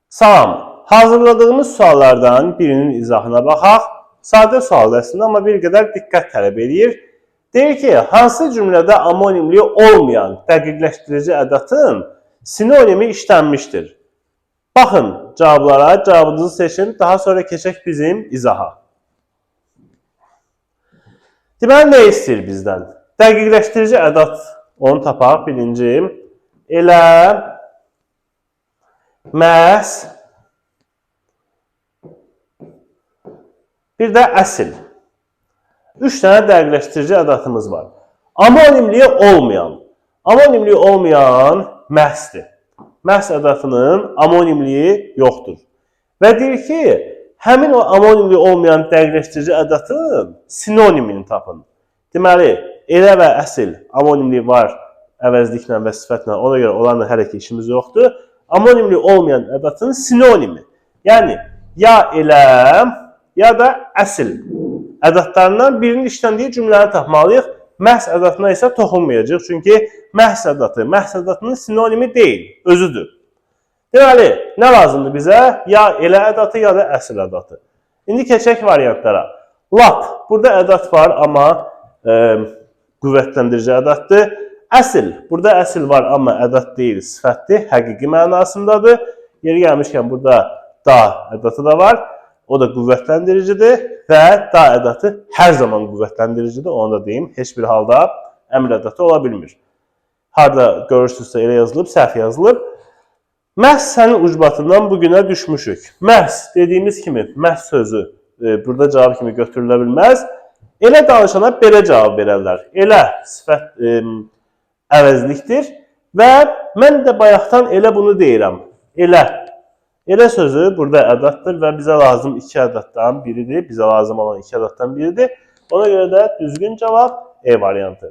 Salam. Hazırladığımız suallardan birinin izahına baxaq. Sadə sualdır əslində, amma bir qədər diqqət tələb eləyir. Deyir ki, hansı cümlədə amonimliyi olmayan dəqiqləşdirici ədatın sinonimi işlənmişdir? Baxın cavablara, cavabınızı seçin, daha sonra keçək bizim izaha. Deməli, nə istəyir bizdən? Dəqiqləşdirici ədat, onu tapaq birinci. Elə, məhz, bir də əsil. 3 dənə dəqiqləşdirici ədatımız var. Amonimliyi olmayan. Amonimliyi olmayan məhzdir. Məhz ədatının amonimliyi yoxdur. Və deyir ki, həmin o amonimliyi olmayan dəqiqləşdirici ədatın sinonimini tapın. Deməli, elə və əsil amonimliyi var əvəzliklə və sifətlə, ona görə onlarla hələ ki işimiz yoxdur. Amonimliyi olmayan ədatın sinonimi. Yəni, ya elə, ya da əsil ədatlarından birinin işləndiyi cümləni tapmalıyıq. Məhz ədatına isə toxunmayacağıq. Çünki məhz ədatı, məhz ədatının sinonimi deyil, özüdür. Deməli, nə lazımdır bizə? Ya elə ədatı, ya da əsil ədatı. İndi keçək variantlara. Lap, burada ədat var, amma qüvvətləndirici ədatdır. Əsil, burada əsil var, amma ədat deyil, sifətdir, həqiqi mənasındadır. Yeri gəlmişkən burada da ədatı da var. O da qüvvətləndiricidir və da ədatı hər zaman qüvvətləndiricidir. Onu da deyim, heç bir halda əmr ədatı ola bilmir. Harda görürsünüzsə elə yazılıb, səhv yazılıb. Məhz sənin ucbatından bu günə düşmüşük. Məhz dediyimiz kimi, məhz sözü burada cavab kimi götürülə bilməz. Elə danışana belə cavab verərlər. Elə sifət əvəzlikdir və mən də bayaqdan elə bunu deyirəm. Elə. Elə sözü burada ədatdır və bizə lazım iki ədatdan biridir. Bizə lazım olan iki ədatdan biridir. Ona görə də düzgün cavab E variantı.